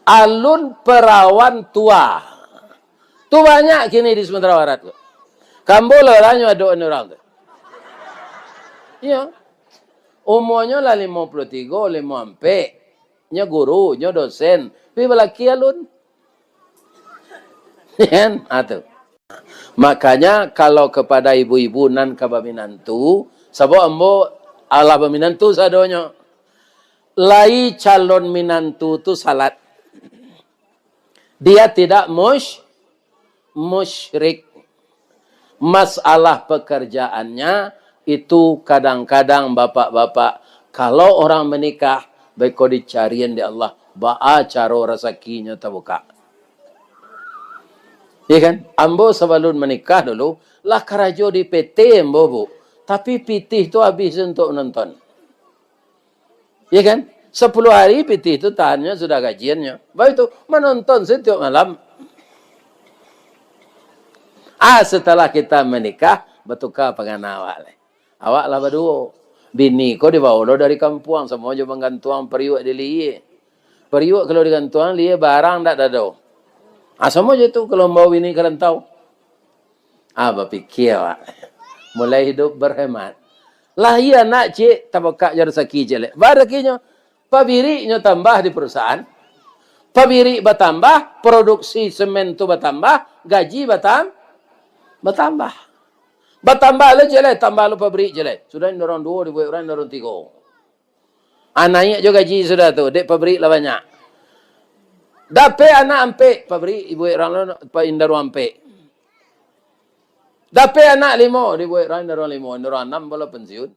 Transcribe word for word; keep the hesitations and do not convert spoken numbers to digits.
Alun perawan tua. Tu banyak kini di Sumatera Barat tu. Kambo lah nyo ado ni urang tu. Iyo. Umuanyo lah limo puluah tigo, limo ampek. Nyo guru, nyo dosen. Tapi balaki alun. Kan? Ha, tu. Makanya, kalau kepada ibu-ibu nan ka baminantu, sabab ambo alah baminantu sadonyo. Lai calon minantu tu salat. Dia tidak mus-, musyrik. Masalah pekerjaannya itu kadang-kadang bapak-bapak, kalau orang menikah, beko dicarian di Allah, baa caro rasakinyo tabuka. Iya kan? Ambo sabalun menikah dulu, lah karajo di P T ambo, Bu. Tapi pitih tu habis untuk nonton. Iya kan? Sapuluah hari pitih tu tahannyo sudah gajiannyo. Baru tu, manonton setiap malam. Ah, setelah kita menikah, batuka pangana awak lai. Awak lah baduo. Bini ko dibawo lo dari kampuang, samo jo manggantuang pariuak di lihia. Pariuak kalau digantuang, lihia barang ndak ado. Ah, samo jo tu kalau mambawo bini ka rantau. Ah, bapikia awak. Mulai hidup berhemat. Lahia anak ciek, tabukak jo rasaki ciek lai. Baa rasakinyo? Pabiriknyo tambah di perusahaan. Pabirik batambah, produksi semen tu batambah, gaji batam-, batambah. Batambah lo ciek lai, tambah lo pabirik ciek lai. Sudah indak urang duo, dibuek urang, indak urang tigo. Ah, naiak jo gaji sudah tu, dek pabirik lah banyak. Dapek anak ampek, pabirik dibuek urang lo, pa-, indak urang ampek. Dapek anak limo, dibuek urang, indak urang limo, indak urang anam, baru pensiun.